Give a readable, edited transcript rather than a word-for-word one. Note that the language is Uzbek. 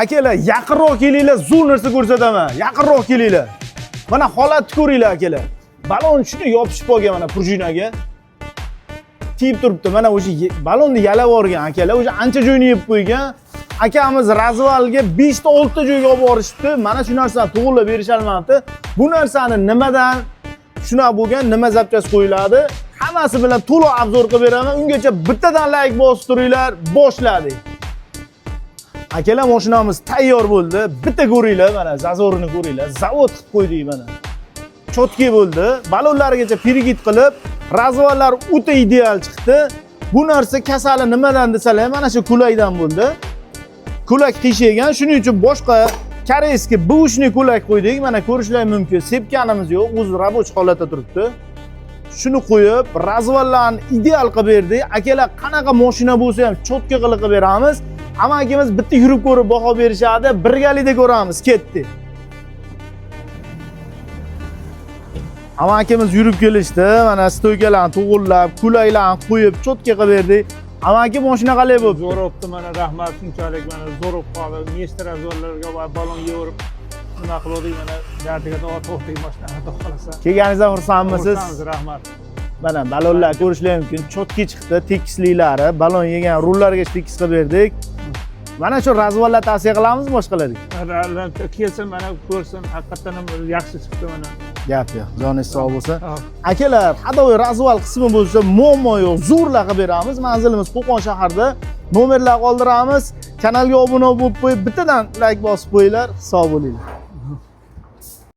Akalar, yaqinroq kelinglar, zo'r narsa ko'rsataman. Yaqinroq kelinglar. Mana holatni ko'ringlar, akalar. Balon shuni yopishib qolgan mana prujinaga. Tiyib turibdi. Mana o'sha balonni yalab yuborgan akalar, o'sha ancha joyini yeb qo'ygan. Akamiz развал ga 5 ta 6 ta joyga olib borishibdi. Mana shu narsani to'g'irlab berisholmabdi. Bu narsani nimadan shunaqa bo'lgan, nima запчасть qo'yiladi, hammasi bilan to'liq обзор qilib beraman. Ungacha bittadan layk bosib turinglar, boshladik. Akalar, mashinamiz tayyor bo'ldi. Bitta ko'ringlar, mana зазор ini ko'ringlar. Zavod qilib qo'ydik mana. Чётко bo'ldi. Balonlarigacha перегид qilib, развал lar o'ta ideal chiqdi. Bu narsa kasali nimadan desalar, mana shu ko'lakdan bo'ldi. Ko'lak qiyshaygan, shuning uchun boshqa корейский бэушный ko'lak qo'ydik. Mana ko'rishlar mumkin. Sepganimiz yo'q, o'zi рабочий holatda turibdi. Shuni qo'yib, развал larni ideal qilib berdik. Akalar, qanaqa mashina bo'lsa ham чётко qilib qilib beramiz. Amakimiz bitta yurib ko'rib baho berishadi. Birgalikda ko'ramiz. Ketdik. Amakimiz yurib kelishdi. Mana стойка larni to'g'irlab, ko'laklarni qo'yib, чётко qilib berdik. Amaki, mashina qalay bo'libdi? Zo'r bo'pti, mana rahmat, shunchalik mana zo'r bo'lib qoldi. Nechta развал larga va balon yeverib nima qiluvdik, mana dardiga davo topdik mashinani, xudo xohlasa. Kelganingizdan xursandmisiz? Xursandmiz, rahmat. Mana balonlar ko'rishlar mumkin. Чётко chiqdi, tekisliklari, balon yegan rullarga tekis qilib berdik. Mana shu развал lar tavsiya qilamiz boshqalarga. Kelsin, mana ko'rsin, haqiqatdan ham yaxshi chiqdi mana. Gap yo'q. Joningiz sog' bo'lsin. Ha. Akalar, ходовой развал qismi bo'lsa, muammo yo'q, zo'rla qilib beramiz. Manzilimiz Qo'qon shahrida. Nomerlar qoldiramiz. Kanalga obuna bo'lib qo'yib, bittadan layk bosib qo'yinglar. Sog' bo'linglar.